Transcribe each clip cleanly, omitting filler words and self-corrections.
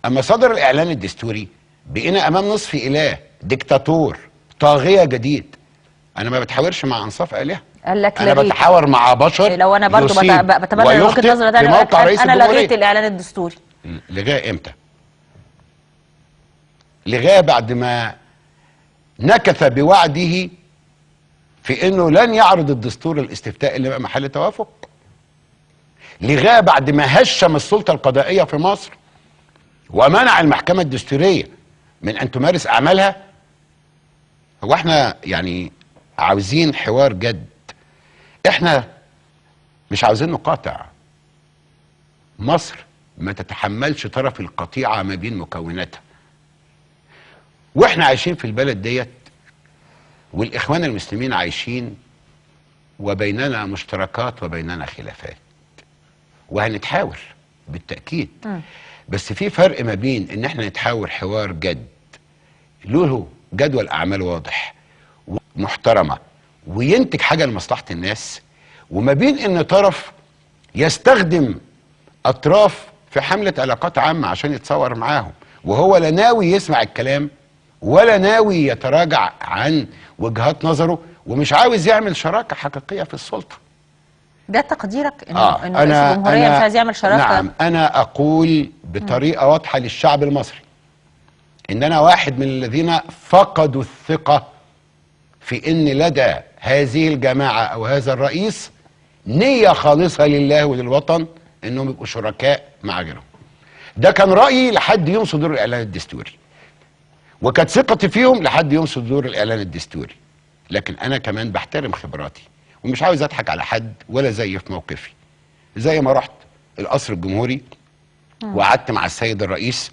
اما صدر الاعلان الدستوري بقينا امام نصف اله، ديكتاتور، طاغية جديد. انا ما بتحاورش مع انصاف الهه، قال لك انا بتحاور مع بشر. لو انا برضو بتبنى وجهه نظر ده، انا لغيت الاعلان الدستوري. لغاه امتى؟ لغاه بعد ما نكث بوعده في انه لن يعرض الدستور الاستفتاء اللي بقى محل توافق. لغاه بعد ما هشم السلطة القضائية في مصر ومنع المحكمة الدستورية من ان تمارس اعمالها. هو احنا يعني عاوزين حوار جد، احنا مش عاوزين نقاطع. مصر ما تتحملش طرف القطيعة ما بين مكوناتها، واحنا عايشين في البلد ديت والاخوان المسلمين عايشين، وبيننا مشتركات وبيننا خلافات، وهنتحاور بالتأكيد. بس في فرق ما بين ان احنا نتحاور حوار جد له جدول اعمال واضح ومحترمة وينتج حاجة لمصلحة الناس، وما بين ان طرف يستخدم اطراف في حملة علاقات عامة عشان يتصور معاهم، وهو لا ناوي يسمع الكلام ولا ناوي يتراجع عن وجهات نظره، ومش عاوز يعمل شراكة حقيقية في السلطة. ده تقديرك انه انه رئيس الجمهورية مش عايز يعمل شراكة؟ نعم، انا اقول بطريقة واضحة للشعب المصري ان انا واحد من الذين فقدوا الثقة في ان لدى هذه الجماعة او هذا الرئيس نية خالصة لله وللوطن انهم يبقوا شركاء مع غيرهم. ده كان رأيي لحد يوم صدور الاعلان الدستوري، وكانت ثقتي فيهم لحد يوم صدور الاعلان الدستوري. لكن انا كمان بحترم خبراتي ومش عاوز اضحك على حد ولا زي في موقفي. زي ما رحت القصر الجمهوري وقعدت مع السيد الرئيس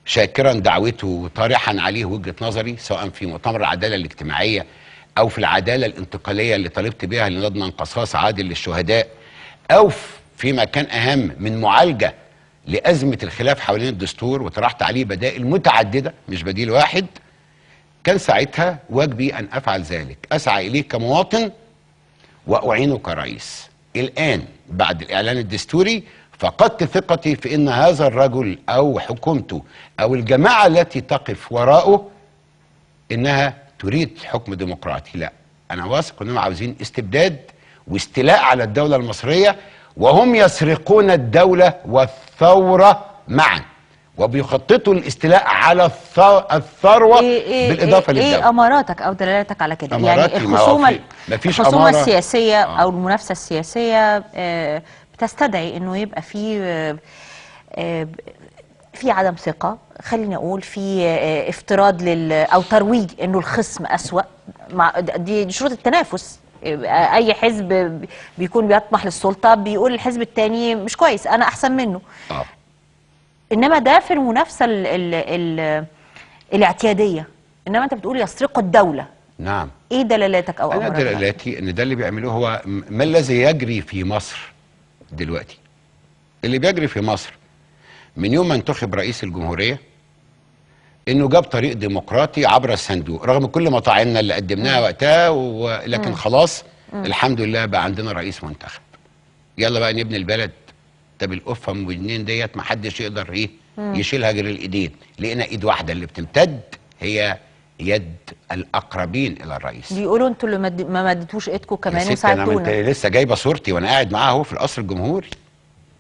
شاكرا دعوته وطارحا عليه وجهة نظري، سواء في مؤتمر العدالة الاجتماعية او في العدالة الانتقالية اللي طالبت بها لنضمن قصاص عادل للشهداء، او فيما كان اهم من معالجة لأزمة الخلاف حوالين الدستور، وطرحت عليه بدائل متعددة مش بديل واحد. كان ساعتها واجبي أن أفعل ذلك، أسعى إليه كمواطن وأعينه كرئيس. الآن بعد الإعلان الدستوري فقدت ثقتي في أن هذا الرجل أو حكومته أو الجماعة التي تقف وراءه إنها تريد حكم ديمقراطي. لا، أنا واثق أنهم عاوزين استبداد واستيلاء على الدولة المصرية، وهم يسرقون الدولة والثورة معا، وبيخططوا الاستيلاء على الثروة. بالإضافة للدولة. ايه أماراتك أو دلالاتك على كده؟ يعني الخصومة السياسية أو المنافسة السياسية بتستدعي إنه يبقى في عدم ثقة، خليني أقول في افتراض أو ترويج إنه الخصم أسوأ. مع دي شروط التنافس. اي حزب بيكون بيطمح للسلطة بيقول الحزب الثاني مش كويس، انا احسن منه. انما ده في المنافسة ال ال ال الاعتيادية. انما انت بتقول يسرقوا الدولة. نعم. ايه دلالاتك او انا دلالاتي ان ده اللي بيعملوه هو ما الذي يجري في مصر دلوقتي. اللي بيجري في مصر من يوم ما انتخب رئيس الجمهورية انه جاب طريق ديمقراطي عبر الصندوق، رغم كل مطاعمنا اللي قدمناها وقتها، ولكن خلاص الحمد لله بقى عندنا رئيس منتخب. يلا بقى نبني البلد. طب القفه ام ودنين ديت ما حدش يقدر ايه يشيلها غير الايدين. لقينا ايد واحدة اللي بتمتد هي يد الاقربين الى الرئيس. بيقولوا انتوا اللي ما مدتوش ايدكم كمان وساعدتونا. انا لسه جايبه صورتي وانا قاعد معاه اهو في القصر الجمهوري.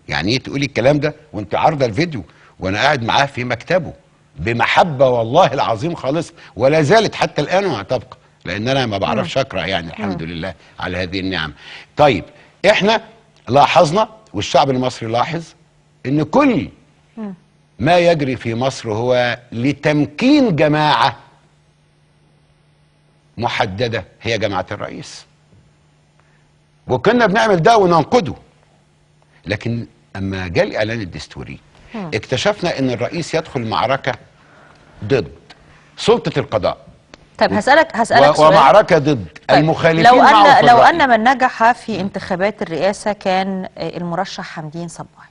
يعني ايه تقولي الكلام ده وانت عارضه الفيديو وانا قاعد معاه في مكتبه بمحبة والله العظيم خالص، ولا زالت حتى الان وهتبقى، لان انا ما بعرفش اكره يعني، الحمد لله على هذه النعم. طيب احنا لاحظنا والشعب المصري لاحظ ان كل ما يجري في مصر هو لتمكين جماعة محددة هي جماعة الرئيس، وكنا بنعمل ده وننقده. لكن اما جاء الاعلان الدستوري اكتشفنا ان الرئيس يدخل معركة ضد سلطة القضاء. طيب هسألك سؤال. ومعركة ضد طيب المخالفين معه. لو ان من نجح في انتخابات الرئاسة كان المرشح حمدين صباحي،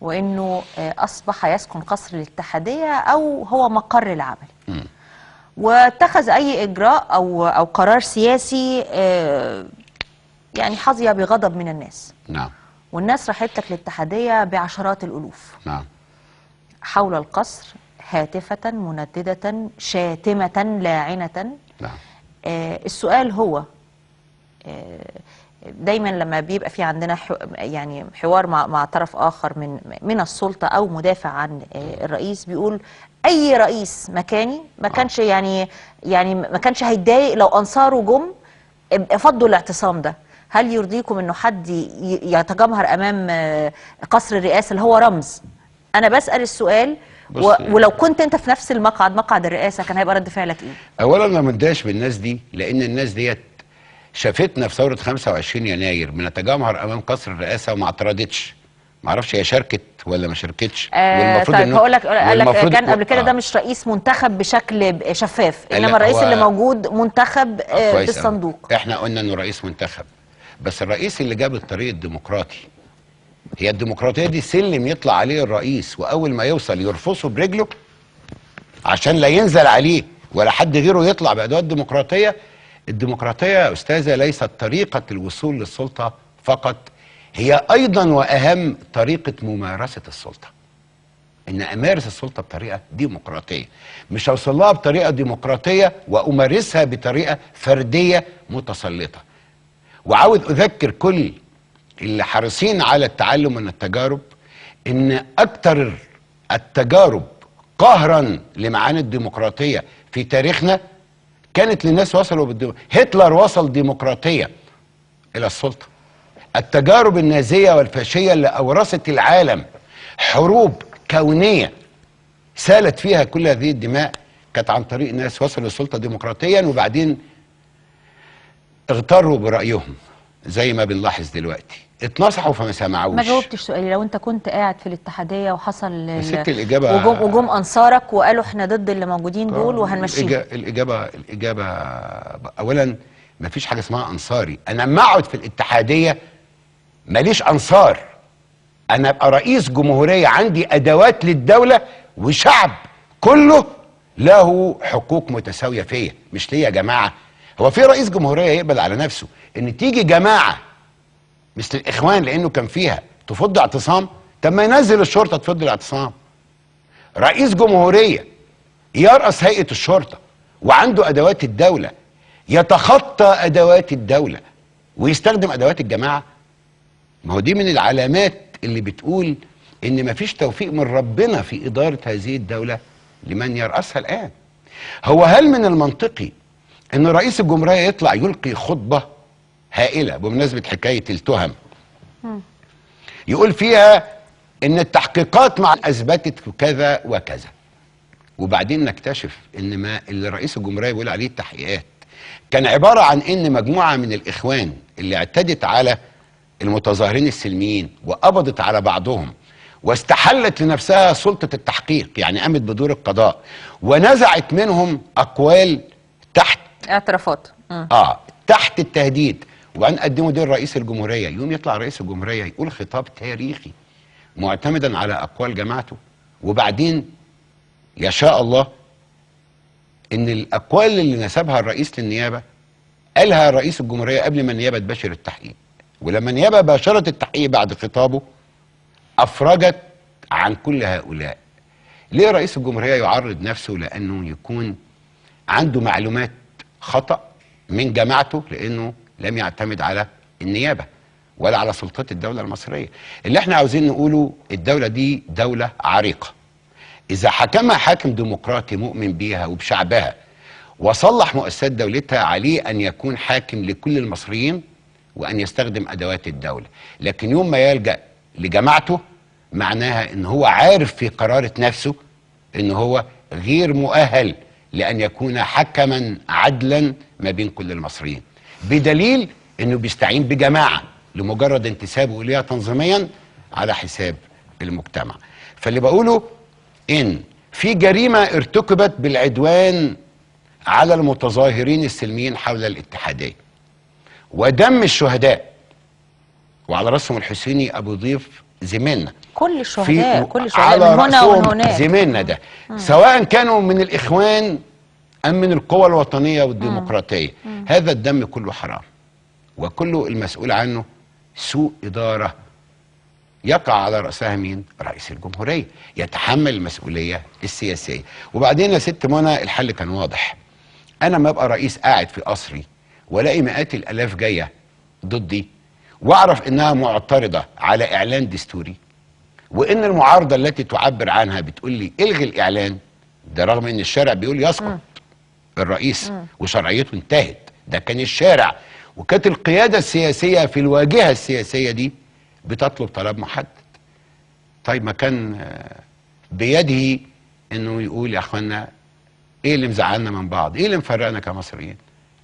وانه اصبح يسكن قصر الاتحادية او هو مقر العمل، واتخذ اي اجراء او قرار سياسي يعني حظي بغضب من الناس. نعم. والناس راحت لك الاتحادية بعشرات الالوف. نعم. حول القصر هاتفة منددة شاتمة لاعنة. نعم. السؤال هو دايما لما بيبقى في عندنا يعني حوار مع طرف آخر من السلطة أو مدافع عن الرئيس، بيقول أي رئيس مكاني ما كانش يعني ما كانش هيتضايق لو أنصاره جم فضوا الاعتصام ده. هل يرضيكم إنه حد يتجمهر أمام قصر الرئاسة اللي هو رمز؟ أنا بسأل السؤال، ولو كنت أنت في نفس المقعد، مقعد الرئاسة، كان هيبقى رد فعلك إيه؟ أولا ما منداش بالناس دي، لأن الناس ديت شافتنا في ثورة 25 يناير بنتجمهر أمام قصر الرئاسة وما اعترضتش. ما اعرفش هي شاركت ولا ما شاركتش. والمفروض طيب هقول لك، قال لك كان قبل كده ده مش رئيس منتخب بشكل شفاف، انما الرئيس اللي موجود منتخب بالصندوق. احنا قلنا انه رئيس منتخب، بس الرئيس اللي جاب الطريق الديمقراطي، هي الديمقراطية دي سلم يطلع عليه الرئيس وأول ما يوصل يرفصه برجله عشان لا ينزل عليه ولا حد غيره يطلع بأدوات ديمقراطية. الديمقراطية يا أستاذة ليست طريقة الوصول للسلطة فقط، هي أيضا وأهم طريقة ممارسة السلطة. إن أمارس السلطة بطريقة ديمقراطية، مش هوصل لها بطريقة ديمقراطية وأمارسها بطريقة فردية متسلطة. وعاوز أذكر كل اللي حريصين على التعلم من التجارب إن أكتر التجارب قهرا لمعاني الديمقراطية في تاريخنا كانت للناس وصلوا هتلر وصل ديمقراطية إلى السلطة. التجارب النازية والفاشية اللي أورثت العالم حروب كونية سالت فيها كل هذه الدماء كانت عن طريق ناس وصلوا للسلطة ديمقراطيا وبعدين اغتروا برأيهم زي ما بنلاحظ دلوقتي، اتنصحوا فما سمعوش. ما جاوبتش سؤالي، لو انت كنت قاعد في الاتحادية وحصل ست الإجابة وجم أنصارك وقالوا احنا ضد اللي موجودين دول وهنمشيهم. الإجابة أولا ما فيش حاجة اسمها أنصاري. أنا اما أقعد في الاتحادية ماليش أنصار، أنا أبقى رئيس جمهورية عندي أدوات للدولة وشعب كله له حقوق متساوية فيا، مش ليا يا جماعة. هو في رئيس جمهورية يقبل على نفسه إن تيجي جماعة مثل الإخوان لأنه كان فيها تفض اعتصام؟ طب ما ينزل الشرطة تفض الاعتصام. رئيس جمهورية يرأس هيئة الشرطة وعنده أدوات الدولة، يتخطى أدوات الدولة ويستخدم أدوات الجماعة. ما هو دي من العلامات اللي بتقول إن مفيش توفيق من ربنا في إدارة هذه الدولة لمن يرأسها الآن. هو هل من المنطقي إن رئيس الجمهورية يطلع يلقي خطبة هائلة بمناسبة حكاية التهم يقول فيها إن التحقيقات مع أثبتت كذا وكذا، وبعدين نكتشف إن ما اللي رئيس الجمهورية بيقول عليه التحقيقات كان عبارة عن إن مجموعة من الإخوان اللي اعتدت على المتظاهرين السلميين وقبضت على بعضهم واستحلت لنفسها سلطة التحقيق، يعني قامت بدور القضاء ونزعت منهم أقوال تحت اعترافات تحت التهديد، وبعدين قدموا دي لرئيس الجمهورية. يوم يطلع رئيس الجمهورية يقول خطاب تاريخي معتمدا على أقوال جماعته، وبعدين يشاء الله إن الأقوال اللي نسبها الرئيس للنيابة قالها رئيس الجمهورية قبل ما النيابة تباشر التحقيق، ولما النيابة باشرت التحقيق بعد خطابه أفرجت عن كل هؤلاء. ليه رئيس الجمهورية يعرض نفسه لأنه يكون عنده معلومات خطأ من جماعته لأنه لم يعتمد على النيابة ولا على سلطات الدولة المصرية؟ اللي احنا عاوزين نقوله الدولة دي دولة عريقة، إذا حكمها حاكم ديمقراطي مؤمن بيها وبشعبها وصلح مؤسسات دولتها، عليه أن يكون حاكم لكل المصريين وأن يستخدم أدوات الدولة. لكن يوم ما يلجأ لجماعته معناها إن هو عارف في قرارة نفسه إن هو غير مؤهل لأن يكون حكما عدلا ما بين كل المصريين، بدليل إنه بيستعين بجماعة لمجرد انتسابه إليها تنظيميا على حساب المجتمع. فاللي بقوله إن في جريمة ارتكبت بالعدوان على المتظاهرين السلميين حول الاتحادية ودم الشهداء، وعلى رأسهم الحسيني أبو ضيف زميلنا، كل الشهداء، كل الشهداء من هنا ومن هناك زميلنا ده، سواء كانوا من الإخوان أم من القوى الوطنية والديمقراطية. هذا الدم كله حرام، وكله المسؤول عنه سوء إدارة يقع على رأسها مين؟ رئيس الجمهورية، يتحمل المسؤولية السياسية. وبعدين يا ست منى الحل كان واضح. أنا ما أبقى رئيس قاعد في قصري ولاقي مئات الآلاف جاية ضدي، وأعرف إنها معترضة على إعلان دستوري، وإن المعارضة التي تعبر عنها بتقول لي إلغي الإعلان ده، رغم إن الشارع بيقول يسقط الرئيس وشرعيته انتهت. ده كان الشارع، وكانت القيادة السياسية في الواجهة السياسية دي بتطلب طلب محدد. طيب ما كان بيده انه يقول يا اخوانا ايه اللي مزعلنا من بعض؟ ايه اللي مفرقنا كمصريين؟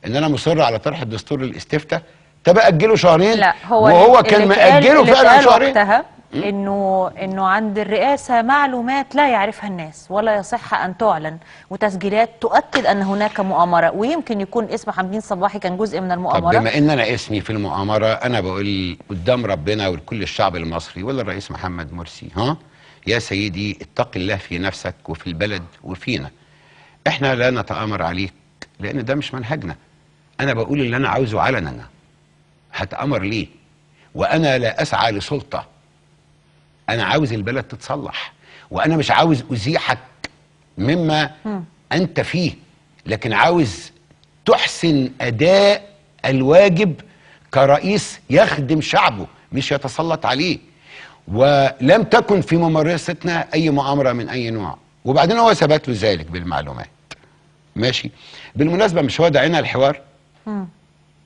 ان انا مصر على طرح الدستور للاستفتاء، طب اجله شهرين. لا هو وهو كان مأجله فعلا شهرين وقتها. انه عند الرئاسة معلومات لا يعرفها الناس ولا يصح ان تعلن، وتسجيلات تؤكد ان هناك مؤامرة، ويمكن يكون اسم حمدين صباحي كان جزء من المؤامرة. طب بما ان انا اسمي في المؤامرة، انا بقول قدام ربنا ولكل الشعب المصري ولا الرئيس محمد مرسي، ها يا سيدي اتق الله في نفسك وفي البلد وفينا. احنا لا نتآمر عليك لان ده مش منهجنا. انا بقول اللي انا عاوزه علنا، هتآمر ليه؟ وانا لا اسعى لسلطه، أنا عاوز البلد تتصلح، وأنا مش عاوز أزيحك مما أنت فيه، لكن عاوز تحسن أداء الواجب كرئيس يخدم شعبه مش يتسلط عليه. ولم تكن في ممارستنا أي مؤامرة من أي نوع. وبعدين هو ثبت له ذلك بالمعلومات. ماشي. بالمناسبة مش هو دعينا الحوار؟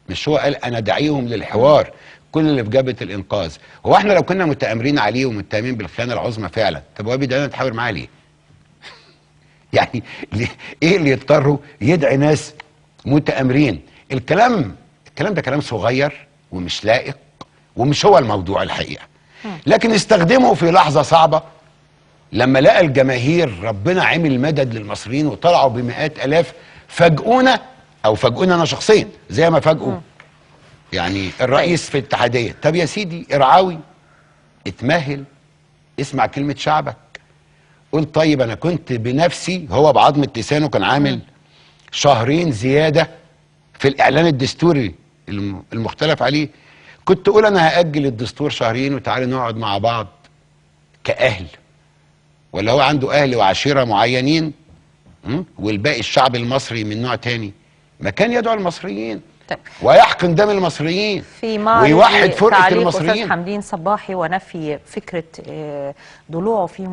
مش هو قال أنا دعيهم للحوار كل اللي في جبهة الإنقاذ؟ هو احنا لو كنا متآمرين عليه ومتهمين بالخيانة العظمى فعلا، طب هو بيدعينا نتحاور معاه ليه؟ يعني ايه اللي يضطروا يدعي ناس متآمرين؟ الكلام ده كلام صغير ومش لائق ومش هو الموضوع الحقيقة. لكن استخدمه في لحظة صعبة لما لقى الجماهير ربنا عمل مدد للمصريين وطلعوا بمئات آلاف، فاجئونا، أو فاجئونا أنا شخصيا زي ما فاجئوا يعني الرئيس في الاتحادية. طب يا سيدي ارعاوي، اتمهل، اسمع كلمة شعبك، قول طيب أنا كنت بنفسي، هو بعظمة لسانه كان عامل شهرين زيادة في الإعلان الدستوري المختلف عليه، كنت أقول أنا هأجل الدستور شهرين وتعالي نقعد مع بعض كأهل، ولا هو عنده أهل وعشيرة معينين والباقي الشعب المصري من نوع تاني؟ ما كان يدعو المصريين. طيب. ويحقن دم المصريين في معرض ويوحد فرقة المصريين. أستاذ حمدين صباحي ونفي فكرة ضلوعه في